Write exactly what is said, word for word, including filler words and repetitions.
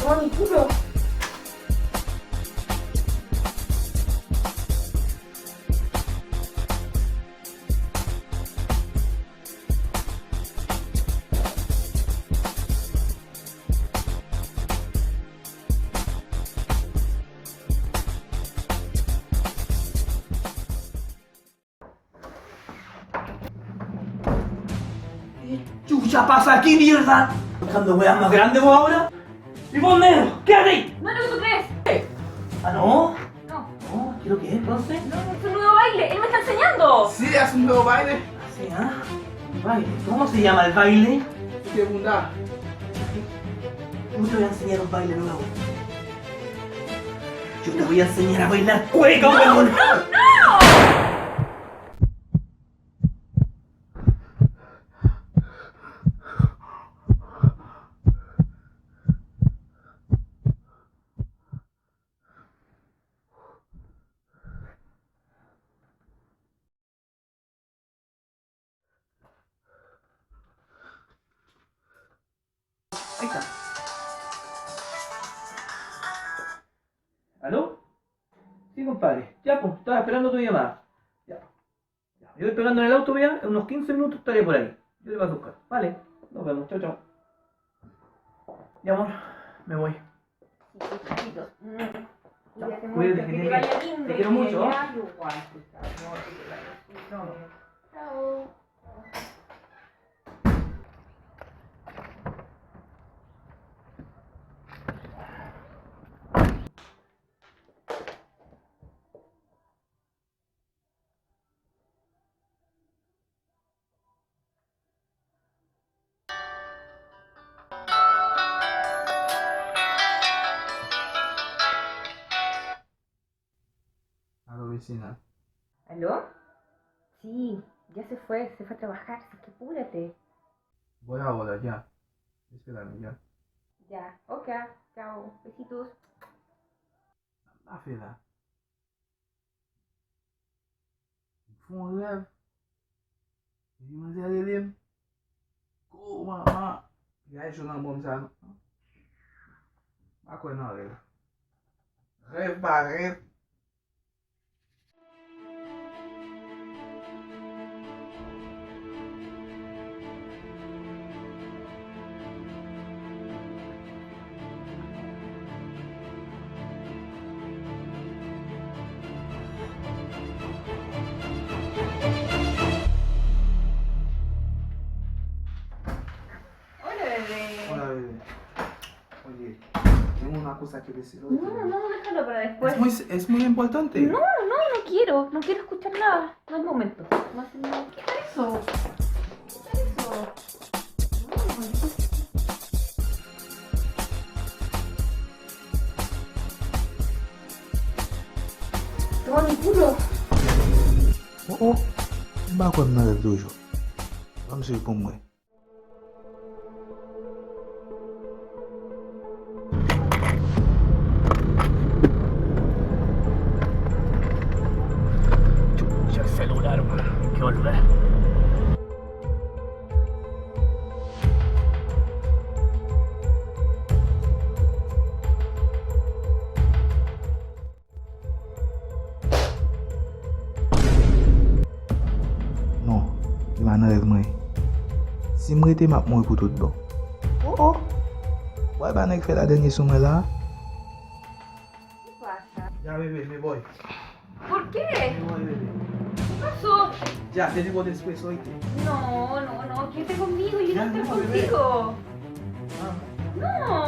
Mami, koupe w. Chucha, pasa, ¿qué mierda? Buscando weas más grandes vos ahora. Ivonne, neno, quédate ahí. No es lo que tú crees. Ah, no. No. No, ¿qué es lo que es entonces? No, es un nuevo baile. Él me está enseñando. Sí, es un nuevo baile. Ah, sí, ¿ah? Un baile. ¿Cómo se llama el baile? Qué bunda. Yo te voy a enseñar un baile nuevo. Yo te voy a enseñar a bailar cueca, weón. No, no, no. Ahí está. ¿Aló? Sí, compadre. Ya, pues, estaba esperando tu llamada. Ya. Ya, yo esperando en el auto, ya, en unos quince minutos estaré por ahí. Yo te paso a buscar. Vale, nos vemos. Chao, chao. Mi amor, me voy. Chao, cuídate, que te vaya lindo. Te quiero mucho. Igual, tú sabes, amor, que te vaya lindo. Chao. Chao. Aló, vecina. ¿Aló? Sí, ya se fue, se fue a trabajar, así que apúrate. Voy ahora, ya. Espérame, ya. Ya, ok, chao, besitos. Sa m ta fè la? M fè yon rèv. Epi manzè rele m. Gwo manman. Gade cho nan bòm sa non. M pa kwè nan rèv. Rèv pa rèv. Hola, bebé. Hola, bebé. Oye, tengo una cosa que decir. No, no, déjalo para después. Es muy, es muy importante. No, no, no quiero, no quiero escuchar nada. No es momento. No es el momento. Quita eso. Quita eso. Tony, pulo. Oh, oh. M pa kwè m nan rèv toujou. Ban m swiv pou m wè. Chèk selilè mwen, ke w lè. Non, li pa nan rèv mwen. Si m rete, m ap mouri pou tout bon. Oh, oh! Bway ba nèg fè la dènye sou mwen la. ¿Qué pasa? Ya, bebé, me voy. ¿Por qué? Me voy, bebé. ¿Qué pasó? Ya, te digo después, oíste. No, no, no, quédate conmigo, yo no quiero estar contigo. No.